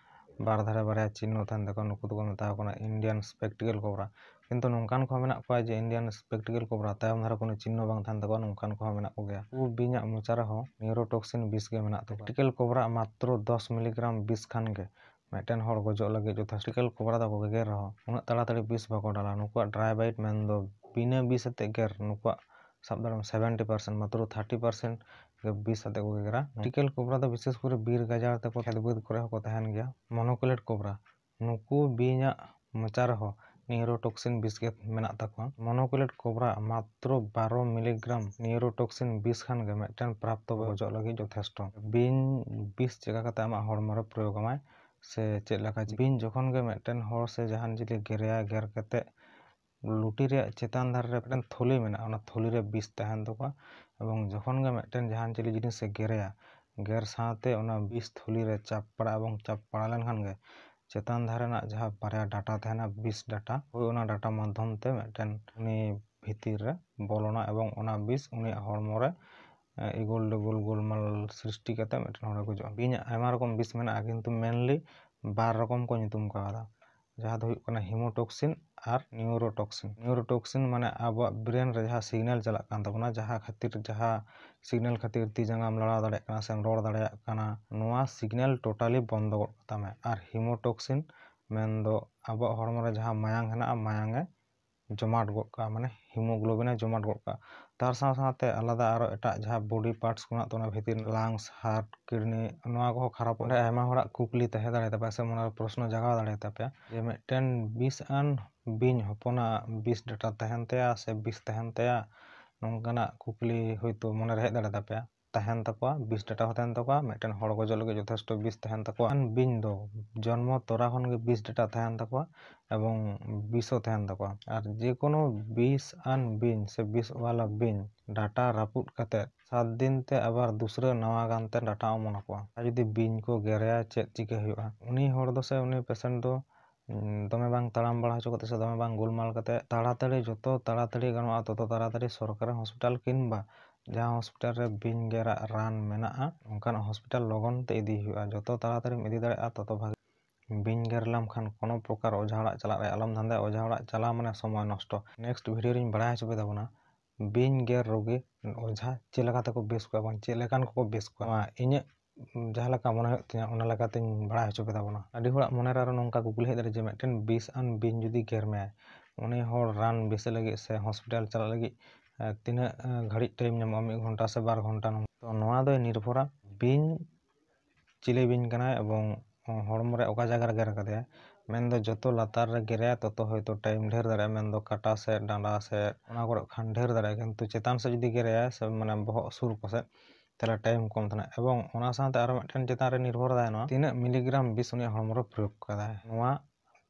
ᱵᱟᱨ ᱫᱷᱟᱨᱮ ᱵᱟᱨᱭᱟ ᱪᱤᱱᱦᱚ ᱛᱟᱦᱮᱱ ᱛᱟᱠᱚᱣᱟ, ᱱᱩᱠᱩ ᱫᱚᱠᱚ ᱢᱮᱛᱟ ᱠᱚ ᱠᱟᱱᱟ Indian spectacle cobra᱾ ᱠᱤᱱᱛᱩ ᱱᱚᱝᱠᱟᱱ ᱠᱚᱦᱚᱸ ᱢᱮᱱᱟᱜ ᱠᱚᱣᱟ ᱡᱮ Indian spectacle cobra ᱛᱟᱭᱚᱢ ᱫᱷᱟᱨᱮ ᱠᱳᱱᱳ ᱪᱤᱱᱦᱚ ᱵᱟᱝ ᱛᱟᱦᱮᱱ ᱛᱟᱠᱚᱣᱟ, ᱱᱚᱝᱠᱟᱱ ᱠᱚᱦᱚᱸ ᱢᱮᱱᱟᱜ ᱠᱚᱜᱮᱭᱟ᱾ ᱩᱱᱠᱩ ᱵᱤᱧᱟᱜ ᱢᱚᱪᱟ ᱨᱮᱦᱚᱸ neurotoxin ᱵᱤᱥ ᱜᱮ ᱢᱮᱱᱟᱜ ᱛᱟᱠᱚᱣᱟ᱾ Spectacle cobra ᱢᱟᱛᱨᱚ ᱫᱚᱥ milligram ᱵᱤᱥ ᱠᱷᱟᱱ ᱜᱮ ᱢᱤᱫᱴᱮᱱ ᱦᱚᱲ ᱜᱚᱡᱚᱜ ᱞᱟᱹᱜᱤᱫ ᱡᱚᱛᱷᱮᱥᱴᱚ᱾ Spectacle cobra ᱫᱚᱠᱚ ᱜᱮᱜᱮᱨ ᱨᱮᱦᱚᱸ ᱩᱱᱟᱹᱜ ᱛᱟᱲᱟᱛᱟᱲᱤ ᱵᱤᱥ ᱵᱟᱠᱚ ᱰᱟᱞᱟ᱾ ᱱᱩᱠᱩᱣᱟᱜ dry bite ᱢᱮᱱᱫᱚ ᱵᱤᱱᱟᱹ ᱵᱤᱥ ᱟᱛᱮ ᱜᱮᱨ, ᱱᱩᱠᱩᱣᱟᱜ ᱥᱟᱵ ᱫᱟᱲᱮᱭᱟᱜ ᱥᱮᱵᱷᱮᱱᱴᱤ ᱯᱟᱨᱥᱮᱱᱴ, ᱢᱟᱛᱨᱚ ᱛᱷᱟᱨᱴᱤ ᱯᱟᱨᱥᱮᱱᱴ ᱜᱮ ᱵᱤᱥ ᱟᱛᱮ ᱠᱚ ᱜᱮᱜᱮᱨᱟ᱾ Spectacle cobra ᱫᱚ ᱵᱤᱥᱮᱥ ᱠᱚᱨᱮ ᱵᱤᱨ ᱜᱟᱡᱟᱲ ᱛᱮᱠᱚ, ᱠᱷᱮᱛ ᱵᱟᱹᱫᱽ ᱠᱚᱨᱮ ᱦᱚᱸᱠᱚ ᱛᱟᱦᱮᱱ ᱜᱮᱭᱟ᱾ Monocellular cobra, ᱱᱩᱠᱩ ᱵᱤᱧᱟᱜ ᱢᱚᱪᱟ ᱨᱮᱦᱚᱸ neurotoxin ᱵᱤᱥ ᱜᱮ ᱢᱮᱱᱟᱜ ᱛᱟᱠᱚᱣᱟ᱾ Monocellular cobra ᱢᱟᱛᱨᱚ ᱵᱟᱨᱚ milligram neurotoxin ᱵᱤᱥ ᱠᱷᱟᱱ ᱜᱮ ᱢᱤᱫᱴᱮᱱ ᱯᱨᱟᱯᱛᱚ ᱜᱚᱡᱚᱜ ᱞᱟᱹᱜᱤᱫ ᱡᱚᱛᱷᱮᱥᱴᱚ᱾ ᱵᱤᱧ ᱵᱤᱥ ᱪᱮᱠᱟ ᱠᱟᱛᱮ ᱟᱢᱟᱜ ᱦᱚᱲᱢᱚ ᱨᱮ ᱯᱨᱚᱭᱳᱜ ᱟᱢᱟᱭ ᱥᱮ ᱪᱮᱫ ᱞᱮᱠᱟ? ᱵᱤᱧ ᱡᱚᱠᱷᱚᱱ ᱜᱮ ᱢᱤᱫᱴᱮᱱ ᱦᱚᱲ ᱥᱮ ᱡᱟᱦᱟᱱ ᱪᱤᱞᱤ ᱜᱮᱨᱮᱭᱟ, ᱜᱮᱨ ᱠᱟᱛᱮ ᱞᱩᱴᱤ ᱨᱮᱭᱟᱜ ᱪᱮᱛᱟᱱ ᱫᱷᱟᱨᱮ ᱨᱮ ᱢᱤᱫᱴᱮᱱ ᱛᱷᱩᱞᱤ ᱢᱮᱱᱟᱜᱼᱟ, ᱚᱱᱟ ᱛᱷᱩᱞᱤ ᱨᱮ ᱵᱤᱥ ᱛᱟᱦᱮᱱ ᱛᱟᱠᱚᱣᱟ᱾ ᱮᱵᱚᱝ ᱡᱚᱠᱷᱚᱱ ᱜᱮ ᱢᱤᱫᱴᱮᱱ ᱡᱟᱦᱟᱱ ᱪᱤᱞᱤ ᱡᱤᱱᱤᱥᱮ ᱜᱮᱨᱮᱭᱟ, ᱜᱮᱨ ᱥᱟᱶᱛᱮ ᱚᱱᱟ ᱵᱤᱥ ᱛᱷᱩᱞᱤ ᱨᱮ ᱪᱟᱯ ᱯᱟᱲᱟᱜᱼᱟ, ᱮᱵᱚᱝ ᱪᱟᱯ ᱯᱟᱲᱟ ᱞᱮᱱᱠᱷᱟᱱ ᱜᱮ ᱪᱮᱛᱟᱱ ᱫᱷᱟᱨᱮ ᱨᱮᱱᱟᱜ ᱡᱟᱦᱟᱸ ᱵᱟᱨᱭᱟ ᱰᱟᱴᱟ ᱛᱟᱦᱮᱱᱟ, ᱵᱤᱥ ᱰᱟᱴᱟ, ᱦᱳᱭ, ᱚᱱᱟ ᱰᱟᱴᱟ ᱢᱟᱫᱽᱫᱷᱚᱢ ᱛᱮ ᱢᱤᱫᱴᱮᱱ ᱩᱱᱤ ᱵᱷᱤᱛᱤᱨ ᱨᱮ ᱵᱚᱞᱚᱱᱟ ᱮᱵᱚᱝ ᱚᱱᱟ ᱵᱤᱥ ᱩᱱᱤᱭᱟᱜ ᱦᱚᱲᱢᱚ ᱨᱮ, ᱮ, ᱤᱜᱳᱞ ᱰᱤᱜᱳᱞ ᱜᱳᱞᱢᱟᱞ ᱥᱨᱤᱥᱴᱤ ᱠᱟᱛᱮ ᱢᱤᱫᱴᱮᱱ ᱦᱚᱲᱮ ᱜᱩᱡᱩᱜᱼᱟ᱾ ᱵᱤᱧᱟᱜ ᱟᱭᱢᱟ ᱨᱚᱠᱚᱢ ᱵᱤᱥ ᱢᱮᱱᱟᱜᱼᱟ, ᱠᱤᱱᱛᱩ mainly ᱵᱟᱨ ᱨᱚᱠᱚᱢ ᱠᱚ ᱧᱩᱛᱩᱢ ᱠᱟᱣᱫᱟ, ᱡᱟᱦᱟᱸ ᱫᱚ ᱦᱩᱭᱩᱜ ᱠᱟᱱᱟ hemotoxin ᱟᱨ neurotoxin᱾ Neurotoxin ᱢᱟᱱᱮ ᱟᱵᱚᱣᱟᱜ brain ᱨᱮ ᱡᱟᱦᱟᱸ signal ᱪᱟᱞᱟᱜ ᱠᱟᱱ ᱛᱟᱵᱚᱱᱟ, ᱡᱟᱦᱟᱸ ᱠᱷᱟᱹᱛᱤᱨ, ᱡᱟᱦᱟᱸ signal ᱠᱷᱟᱹᱛᱤᱨ ᱛᱤ ᱡᱟᱸᱜᱟᱢ ᱞᱟᱲᱟᱣ ᱫᱟᱲᱮᱭᱟᱜ ᱠᱟᱱᱟ ᱥᱮᱢ ᱨᱚᱲ ᱫᱟᱲᱮᱭᱟᱜ ᱠᱟᱱᱟ, ᱱᱚᱣᱟ signal totally ᱵᱚᱱᱫᱚ ᱜᱚᱫ ᱠᱟᱛᱟᱢ ᱢᱮ᱾ ᱟᱨ hemotoxin ᱢᱮᱱᱫᱚ ᱟᱵᱚᱣᱟᱜ ᱦᱚᱲᱢᱚ ᱨᱮ ᱡᱟᱦᱟᱸ ᱢᱟᱭᱟᱝ ᱦᱮᱱᱟᱜᱼᱟ, ᱢᱟᱭᱟᱝ ᱮ ᱡᱚᱢᱟᱴ ᱜᱚᱫ ᱠᱟᱜᱼᱟ, ᱢᱟᱱᱮ hemoglobin ᱮ ᱡᱚᱢᱟᱴ ᱜᱚᱫ ᱠᱟᱜᱼᱟ᱾ ᱛᱟᱨ ᱥᱟᱶ ᱥᱟᱶᱛᱮ ᱟᱞᱟᱫᱟ ᱟᱨᱚ ᱮᱴᱟᱜ ᱡᱟᱦᱟᱸ body parts ᱠᱚ ᱢᱮᱱᱟᱜ ᱛᱟᱵᱚᱱᱟ, ᱵᱷᱤᱛᱤᱨ lungs, heart, kidney, ᱱᱚᱣᱟ ᱠᱚᱦᱚᱸ ᱠᱷᱟᱨᱟᱯᱚᱜᱼᱟ᱾ ᱚᱸᱰᱮ ᱟᱭᱢᱟ ᱦᱚᱲᱟᱜ ᱠᱩᱠᱞᱤ ᱛᱟᱦᱮᱸ ᱫᱟᱲᱮᱭᱟᱛᱟᱯᱮᱭᱟ ᱥᱮ ᱢᱚᱱᱮᱨᱮ ᱯᱨᱚᱥᱱᱚ ᱡᱟᱜᱟᱣ ᱫᱟᱲᱮᱭᱟᱛᱟᱯᱮᱭᱟ ᱡᱮ ᱢᱤᱫᱴᱮᱱ ᱵᱤᱥ ᱟᱱ ᱵᱤᱧ ᱦᱚᱯᱚᱱᱟᱜ ᱵᱤᱥ ᱰᱟᱴᱟ ᱛᱟᱦᱮᱱ ᱛᱟᱭᱟ ᱥᱮ ᱵᱤᱥ ᱛᱟᱦᱮᱱ ᱛᱟᱭᱟ, ᱱᱚᱝᱠᱟᱱᱟᱜ ᱠᱩᱠᱞᱤ ᱦᱳᱭᱛᱳ ᱢᱚᱱᱮᱨᱮ ᱦᱮᱡ ᱫᱟᱲᱮᱭᱟᱛᱟᱯᱮᱭᱟ᱾ ᱛᱟᱦᱮᱱ ᱛᱟᱠᱚᱣᱟ, ᱵᱤᱥ ᱰᱟᱴᱟ ᱦᱚᱸ ᱛᱟᱦᱮᱱ ᱛᱟᱠᱚᱣᱟ, ᱢᱤᱫᱴᱮᱱ ᱦᱚᱲ ᱜᱚᱡᱚᱜ ᱞᱟᱹᱜᱤᱫ ᱡᱚᱛᱷᱮᱥᱴᱚ ᱵᱤᱥ ᱛᱟᱦᱮᱱ ᱛᱟᱠᱚᱣᱟ᱾ ᱟᱱ ᱵᱤᱧ ᱫᱚ ᱡᱚᱱᱢᱚ ᱛᱚᱨᱟ ᱠᱷᱚᱱ ᱜᱮ ᱵᱤᱥ ᱰᱟᱴᱟ ᱛᱟᱦᱮᱱ ᱛᱟᱠᱚᱣᱟ ᱮᱵᱚᱝ ᱵᱤᱥ ᱦᱚᱸ ᱛᱟᱦᱮᱱ ᱛᱟᱠᱚᱣᱟ᱾ ᱟᱨ ᱡᱮ ᱠᱳᱱᱳ ᱵᱤᱥ ᱟᱱ ᱵᱤᱧ ᱥᱮ ᱵᱤᱥ ᱣᱟᱞᱟ ᱵᱤᱧ ᱰᱟᱴᱟ ᱨᱟᱹᱯᱩᱫ ᱠᱟᱛᱮ ᱥᱟᱛ ᱫᱤᱱ ᱛᱮ ᱟᱵᱟᱨ ᱫᱩᱥᱨᱟᱹ ᱱᱟᱣᱟ ᱜᱟᱱᱛᱮ ᱰᱟᱴᱟ ᱚᱢᱚᱱ ᱟᱠᱚᱣᱟ᱾ ᱟᱨ ᱡᱩᱫᱤ ᱵᱤᱧ ᱠᱚ ᱜᱮᱨᱮᱭᱟ, ᱪᱮᱫ ᱪᱤᱠᱟᱹ ᱦᱩᱭᱩᱜᱼᱟ? ᱩᱱᱤ ᱦᱚᱲ ᱫᱚ ᱥᱮ ᱩᱱᱤ patient ᱫᱚ ᱩᱸ, ᱫᱚᱢᱮ ᱵᱟᱝ ᱛᱟᱲᱟᱢ ᱵᱟᱲᱟ ᱦᱚᱪᱚ ᱠᱟᱛᱮ ᱥᱮ ᱫᱚᱢᱮ ᱵᱟᱝ ᱜᱳᱞᱢᱟᱞ ᱠᱟᱛᱮ ᱛᱟᱲᱟᱛᱟᱲᱤ, ᱡᱚᱛᱚ ᱛᱟᱲᱟᱛᱟᱲᱤ ᱜᱟᱱᱚᱜᱼᱟ ᱛᱚᱛᱚ ᱛᱟᱲᱟᱛᱟᱲᱤ ᱥᱚᱨᱠᱟᱨᱤ ᱦᱚᱥᱯᱤᱴᱟᱞ ᱠᱤᱝᱵᱟ ᱡᱟᱦᱟᱸ ᱦᱚᱥᱯᱤᱴᱟᱞ ᱨᱮ ᱵᱤᱧ ᱜᱮᱨᱟᱜ ᱨᱟᱱ ᱢᱮᱱᱟᱜᱼᱟ, ᱚᱱᱠᱟᱱᱟᱜ ᱦᱚᱥᱯᱤᱴᱟᱞ ᱞᱚᱜᱚᱱ ᱛᱮ ᱤᱫᱤ ᱦᱩᱭᱩᱜᱼᱟ᱾ ᱡᱚᱛᱚ ᱛᱟᱲᱟᱛᱟᱲᱤᱢ ᱤᱫᱤ ᱫᱟᱲᱮᱭᱟᱜᱼᱟ ᱛᱚᱛᱚ ᱵᱷᱟᱜᱮ᱾ ᱵᱤᱧ ᱜᱮᱨ ᱞᱮᱢ ᱠᱷᱟᱱ ᱠᱳᱱᱳ ᱯᱨᱚᱠᱟᱨ ᱚᱡᱷᱟ ᱚᱲᱟᱜ ᱪᱟᱞᱟᱜ ᱨᱮ ᱟᱞᱚᱢ ᱫᱷᱟᱱᱫᱟᱭᱟ᱾ ᱚᱡᱷᱟ ᱚᱲᱟᱜ ᱪᱟᱞᱟᱣ ᱢᱟᱱᱮ ᱥᱚᱢᱚᱭ ᱱᱚᱥᱴᱚ᱾ ᱱᱮᱠᱥᱴ ᱵᱷᱤᱰᱤᱭᱳ ᱨᱤᱧ ᱵᱟᱲᱟᱭ ᱦᱚᱪᱚ ᱯᱮ ᱛᱟᱵᱚᱱᱟ ᱵᱤᱧ ᱜᱮᱨ ᱨᱳᱜᱤ ᱚᱡᱷᱟ ᱪᱮᱫ ᱞᱮᱠᱟ ᱛᱮᱠᱚ ᱵᱮᱥ ᱠᱚᱣᱟ ᱮᱵᱚᱝ ᱪᱮᱫ ᱞᱮᱠᱟᱱ ᱠᱚᱠᱚ ᱵᱮᱥ ᱠᱚᱣᱟ᱾ ᱱᱚᱣᱟ ᱤᱧᱟᱹᱜ ᱡᱟᱦᱟᱸ ᱞᱮᱠᱟ ᱢᱚᱱᱮ ᱦᱩᱭᱩᱜ ᱛᱤᱧᱟᱹ, ᱚᱱᱟ ᱞᱮᱠᱟᱛᱤᱧ ᱵᱟᱲᱟᱭ ᱦᱚᱪᱚ ᱯᱮ ᱛᱟᱵᱚᱱᱟ᱾ ᱟᱹᱰᱤ ᱦᱚᱲᱟᱜ ᱢᱚᱱᱮᱨᱮ ᱟᱨᱚ ᱱᱚᱝᱠᱟ ᱠᱩᱠᱞᱤ ᱦᱮᱡ ᱫᱟᱲᱮᱭᱟᱜᱼᱟ ᱡᱮ ᱢᱤᱫᱴᱮᱱ ᱵᱤᱥ ᱟᱱ ᱵᱤᱧ ᱡᱩᱫᱤ ᱜᱮᱨ ᱢᱮᱭᱟᱭ, ᱩᱱᱤ ᱦᱚᱲ ᱨᱟᱱ ᱵᱮᱥ ᱞᱟᱹᱜᱤᱫ ᱥᱮ ᱦᱚᱥᱯᱤᱴᱟᱞ ᱪᱟᱞᱟᱜ ᱞᱟᱹᱜᱤᱫ ᱛᱤᱱᱟᱹᱜ ᱜᱷᱟᱹᱲᱤᱡ ᱴᱟᱭᱤᱢ ᱧᱟᱢᱚᱜᱼᱟ, ᱢᱤᱫ ᱜᱷᱚᱱᱴᱟ ᱥᱮ ᱵᱟᱨ ᱜᱷᱚᱱᱴᱟ? ᱱᱚᱝᱠᱟ᱾ ᱛᱚ ᱱᱚᱣᱟ ᱫᱚᱭ ᱱᱤᱨᱵᱷᱚᱨᱟ ᱵᱤᱧ ᱪᱤᱞᱤ ᱵᱤᱧ ᱠᱟᱱᱟᱭ ᱮᱵᱚᱝ ᱦᱚᱲᱢᱚ ᱨᱮ ᱚᱠᱟ ᱡᱟᱭᱜᱟ ᱨᱮ ᱜᱮᱨ ᱟᱠᱟᱫᱮᱭᱟ᱾ ᱢᱮᱱᱫᱚ ᱡᱚᱛᱚ ᱞᱟᱛᱟᱨ ᱨᱮ ᱜᱮᱨᱮᱭᱟ ᱛᱚᱛᱚ ᱦᱚᱭᱛᱚ ᱴᱟᱭᱤᱢ ᱰᱷᱮᱨ ᱫᱟᱲᱮᱭᱟᱜᱼᱟ, ᱢᱮᱱᱫᱚ ᱠᱟᱴᱟ ᱥᱮᱫ, ᱰᱟᱸᱰᱟ ᱥᱮᱫ, ᱚᱱᱟ ᱠᱚᱨᱮ ᱠᱷᱟᱱ ᱰᱷᱮᱨ ᱫᱟᱲᱮᱭᱟᱜᱼᱟ᱾ ᱠᱤᱱᱛᱩ ᱪᱮᱛᱟᱱ ᱥᱮᱫ ᱡᱩᱫᱤ ᱜᱮᱨᱮᱭᱟᱭ ᱥᱮ ᱢᱟᱱᱮ ᱵᱚᱦᱚᱜ ᱥᱩᱨ ᱠᱚᱥᱮᱫ, ᱛᱟᱦᱚᱞᱮ ᱴᱟᱭᱤᱢ ᱠᱚᱢ ᱛᱟᱦᱮᱱᱟ᱾ ᱮᱵᱚᱝ ᱚᱱᱟ ᱥᱟᱶᱛᱮ ᱟᱨᱚ ᱢᱤᱫᱴᱮᱱ ᱪᱮᱛᱟᱱ ᱨᱮ ᱱᱤᱨᱵᱷᱚᱨ ᱫᱟᱭ ᱱᱚᱣᱟ, ᱛᱤᱱᱟᱹᱜ ᱢᱤᱞᱤᱜᱨᱟᱢ ᱵᱤᱥ ᱩᱱᱤᱭᱟᱜ ᱦᱚᱲᱢᱚ ᱨᱮ ᱯᱨᱚᱭᱳᱜ ᱠᱟᱫᱟᱭ, ᱱᱚᱣᱟ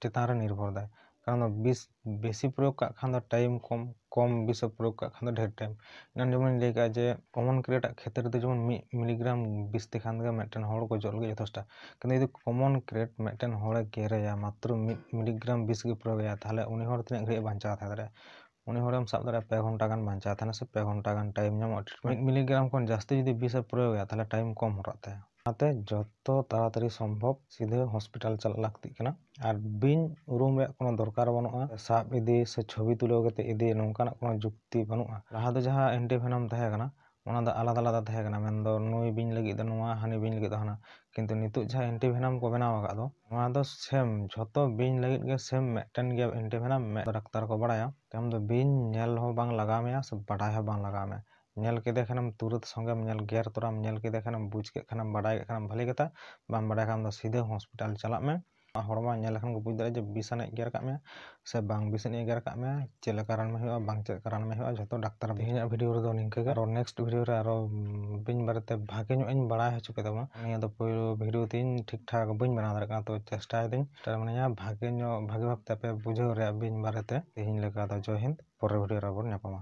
ᱪᱮᱛᱟᱱ ᱨᱮ ᱱᱤᱨᱵᱷᱚᱨ ᱫᱟᱭ᱾ ᱠᱟᱨᱚᱱ ᱫᱚ ᱵᱤᱥ ᱵᱮᱥᱤ ᱯᱨᱚᱭᱳᱜ ᱠᱟᱜ ᱠᱷᱟᱱ ᱫᱚ ᱴᱟᱭᱤᱢ ᱠᱚᱢ, ᱠᱚᱢ ᱵᱤᱥ ᱮ ᱯᱨᱚᱭᱳᱜ ᱠᱟᱜ ᱠᱷᱟᱱ ᱫᱚ ᱰᱷᱮᱨ ᱴᱟᱭᱤᱢ᱾ ᱮᱱᱟᱱ ᱡᱮᱢᱚᱱᱤᱧ ᱞᱟᱹᱭ ᱠᱟᱜᱼᱟ ᱡᱮ ᱠᱚᱢᱚᱱ ᱠᱨᱮᱴ ᱟᱜ ᱠᱷᱮᱛᱨᱮ ᱫᱚ ᱡᱮᱢᱚᱱ ᱢᱤᱫ ᱢᱤᱞᱤᱜᱨᱟᱢ ᱵᱤᱥ ᱛᱮᱠᱷᱟᱱ ᱜᱮ ᱢᱤᱫᱴᱮᱱ ᱦᱚᱲ ᱜᱚᱡᱚᱜ ᱞᱟᱹᱜᱤᱫ ᱡᱚᱛᱷᱮᱥᱴᱟ᱾ ᱠᱤᱱᱛᱩ ᱡᱩᱫᱤ ᱠᱚᱢᱚᱱ ᱠᱨᱮᱴ ᱢᱤᱫᱴᱮᱱ ᱦᱚᱲᱮ ᱜᱮᱨᱮᱭᱟ, ᱢᱟᱛᱨᱚ ᱢᱤᱫ ᱢᱤᱞᱤᱜᱨᱟᱢ ᱵᱤᱥ ᱜᱮ ᱯᱨᱚᱭᱳᱜ ᱮᱭᱟ, ᱛᱟᱦᱚᱞᱮ ᱩᱱᱤ ᱦᱚᱲ ᱛᱤᱱᱟᱹᱜ ᱜᱷᱟᱹᱲᱤᱡ ᱮ ᱵᱟᱧᱪᱟᱣ ᱛᱟᱦᱮᱸ ᱫᱟᱲᱮᱭᱟᱜᱼᱟ? ᱩᱱᱤ ᱦᱚᱲᱮᱢ ᱥᱟᱵ ᱫᱟᱲᱮᱭᱟᱜᱼᱟ ᱯᱮ ᱜᱷᱚᱱᱴᱟ ᱜᱟᱱ ᱵᱟᱧᱪᱟᱣ ᱛᱟᱦᱮᱱᱟ ᱥᱮ ᱯᱮ ᱜᱷᱚᱱᱴᱟ ᱜᱟᱱ ᱴᱟᱭᱤᱢ ᱧᱟᱢᱚᱜᱼᱟ ᱴᱨᱤᱴᱢᱮᱱᱴ᱾ ᱢᱤᱫ ᱢᱤᱞᱤᱜᱨᱟᱢ ᱠᱷᱚᱱ ᱡᱟᱹᱥᱛᱤ ᱡᱩᱫᱤ ᱵᱤᱥ ᱮ ᱯᱨᱚᱭᱳᱜᱟ, ᱛᱟᱦᱚᱞᱮ ᱴᱟᱭᱤᱢ ᱠᱚᱢ ᱦᱚᱨᱟᱜ ᱛᱟᱭᱟ᱾ ᱚᱱᱟᱛᱮ ᱡᱚᱛᱚ ᱛᱟᱲᱟᱛᱟᱲᱤ ᱥᱚᱢᱵᱷᱚᱵ ᱥᱤᱫᱷᱟᱹ ᱦᱚᱥᱯᱤᱴᱟᱞ ᱪᱟᱞᱟᱜ ᱞᱟᱹᱠᱛᱤᱜ ᱠᱟᱱᱟ᱾ ᱟᱨ ᱵᱤᱧ ᱩᱨᱩᱢ ᱨᱮᱭᱟᱜ ᱠᱳᱱᱳ ᱫᱚᱨᱠᱟᱨ ᱵᱟᱹᱱᱩᱜᱼᱟ, ᱥᱟᱵ ᱤᱫᱤ ᱥᱮ ᱪᱷᱚᱵᱤ ᱛᱩᱞᱟᱹᱣ ᱠᱟᱛᱮ ᱤᱫᱤ, ᱱᱚᱝᱠᱟᱱᱟᱜ ᱠᱳᱱᱳ ᱡᱩᱠᱛᱤ ᱵᱟᱹᱱᱩᱜᱼᱟ᱾ ᱞᱟᱦᱟ ᱫᱚ ᱡᱟᱦᱟᱸ ᱮᱱᱴᱤ ᱵᱷᱮᱱᱚᱢ ᱛᱟᱦᱮᱸ ᱠᱟᱱᱟ, ᱚᱱᱟ ᱫᱚ ᱟᱞᱟᱫᱟ ᱟᱞᱟᱫᱟ ᱛᱟᱦᱮᱸ ᱠᱟᱱᱟ, ᱢᱮᱱᱫᱚ ᱱᱩᱭ ᱵᱤᱧ ᱞᱟᱹᱜᱤᱫ ᱫᱚ ᱱᱚᱣᱟ, ᱦᱟᱹᱱᱤ ᱵᱤᱧ ᱞᱟᱹᱜᱤᱫ ᱫᱚ ᱦᱟᱱᱟ᱾ ᱠᱤᱱᱛᱩ ᱱᱤᱛᱚᱜ ᱡᱟᱦᱟᱸ ᱮᱱᱴᱤ ᱵᱷᱮᱱᱚᱢ ᱠᱚ ᱵᱮᱱᱟᱣ ᱟᱠᱟᱫ ᱫᱚ, ᱱᱚᱣᱟ ᱫᱚ ᱥᱮᱢ, ᱡᱷᱚᱛᱚ ᱵᱤᱧ ᱞᱟᱹᱜᱤᱫ ᱜᱮ ᱥᱮᱢ ᱢᱤᱫᱴᱮᱱ ᱜᱮᱭᱟ ᱮᱱᱴᱤ ᱵᱷᱮᱱᱚᱢ᱾ ᱢᱤᱫ ᱰᱟᱠᱛᱟᱨ ᱠᱚ ᱵᱟᱲᱟᱭᱟ, ᱟᱢ ᱫᱚ ᱵᱤᱧ ᱧᱮᱞ ᱦᱚᱸ ᱵᱟᱝ ᱞᱟᱜᱟᱣ ᱢᱮᱭᱟ ᱥᱮ ᱵᱟᱰᱟᱭ ᱦᱚᱸ ᱵᱟᱝ ᱞᱟᱜᱟᱣ ᱢᱮᱭᱟ᱾ ᱧᱮᱞ ᱠᱮᱫᱮ ᱠᱷᱟᱱᱮᱢ ᱛᱩᱨᱟᱹᱛ ᱥᱚᱸᱜᱮᱢ ᱧᱮᱞ ᱜᱮᱨ ᱛᱚᱨᱟᱢ ᱧᱮᱞ ᱠᱮᱫᱮ ᱠᱷᱟᱱᱮᱢ ᱵᱩᱡᱽ ᱠᱮᱫ ᱠᱷᱟᱱᱮᱢ ᱵᱟᱰᱟᱭ ᱠᱮᱫ ᱠᱷᱟᱱᱮᱢ ᱵᱷᱟᱹᱞᱤ ᱠᱟᱛᱷᱟ, ᱵᱟᱢ ᱵᱟᱰᱟᱭ ᱠᱷᱟᱱ ᱫᱚ ᱥᱤᱫᱷᱟᱹ ᱦᱚᱥᱯᱤᱴᱟᱞ ᱪᱟᱞᱟᱜ ᱢᱮ᱾ ᱦᱚᱲᱢᱚ ᱧᱮᱞ ᱞᱮᱠᱷᱟᱱ ᱠᱚ ᱵᱩᱡᱽ ᱫᱟᱲᱮᱭᱟᱜᱼᱟ ᱡᱮ ᱵᱤᱥ ᱟᱱᱤᱡ ᱜᱮᱨ ᱟᱠᱟᱫ ᱢᱮᱭᱟ ᱥᱮ ᱵᱟᱝ ᱵᱤᱥ ᱟᱱᱤᱡ ᱮ ᱜᱮᱨ ᱟᱠᱟᱫ ᱢᱮᱭᱟ, ᱪᱮᱫ ᱞᱮᱠᱟ ᱨᱟᱱ ᱢᱮ ᱦᱩᱭᱩᱜᱼᱟ, ᱵᱟᱝ ᱪᱮᱫ ᱞᱮᱠᱟ ᱨᱟᱱ ᱢᱮ ᱦᱩᱭᱩᱜᱼᱟ, ᱡᱷᱚᱛᱚ ᱰᱟᱠᱛᱟᱨ᱾ ᱛᱮᱦᱮᱧᱟᱜ ᱵᱷᱤᱰᱤᱭᱳ ᱨᱮᱫᱚ ᱱᱤᱝᱠᱟᱹ ᱜᱮ᱾ ᱟᱨᱚ ᱱᱮᱠᱥᱴ ᱵᱷᱤᱰᱤᱭᱳ ᱨᱮ ᱟᱨᱚ ᱵᱤᱧ ᱵᱟᱨᱮᱛᱮ ᱵᱷᱟᱜᱮ ᱧᱚᱜ ᱤᱧ ᱵᱟᱲᱟᱭ ᱦᱚᱪᱚ ᱯᱮ ᱛᱟᱵᱚᱱᱟ᱾ ᱱᱤᱭᱟᱹ ᱫᱚ ᱯᱳᱭᱞᱳ ᱵᱷᱤᱰᱤᱭᱳ ᱛᱤᱧ ᱴᱷᱤᱠ ᱴᱷᱟᱠ ᱵᱟᱹᱧ ᱵᱮᱱᱟᱣ ᱫᱟᱲᱮᱭᱟᱜ ᱠᱟᱱᱟ, ᱛᱚ ᱪᱮᱥᱴᱟᱭᱮᱫᱟᱹᱧ, ᱪᱮᱥᱴᱟ ᱢᱟᱱᱮ ᱵᱷᱟᱜᱮ ᱧᱚᱜ, ᱵᱷᱟᱜᱮ ᱵᱷᱟᱵᱛᱮ ᱟᱯᱮ ᱵᱩᱡᱷᱟᱹᱣ ᱨᱮᱭᱟᱜ ᱵᱤᱧ ᱵᱟᱨᱮᱛᱮ᱾ ᱛᱮᱦᱮᱧ ᱞᱮᱠᱟ ᱫᱚ ᱡᱚᱭ ᱦᱤᱱᱫ, ᱯᱚᱨᱮᱨ ᱵᱷᱤᱰᱤᱭᱳ ᱨᱮ ᱟᱵᱚᱱ ᱧᱟᱯᱟᱢᱟ᱾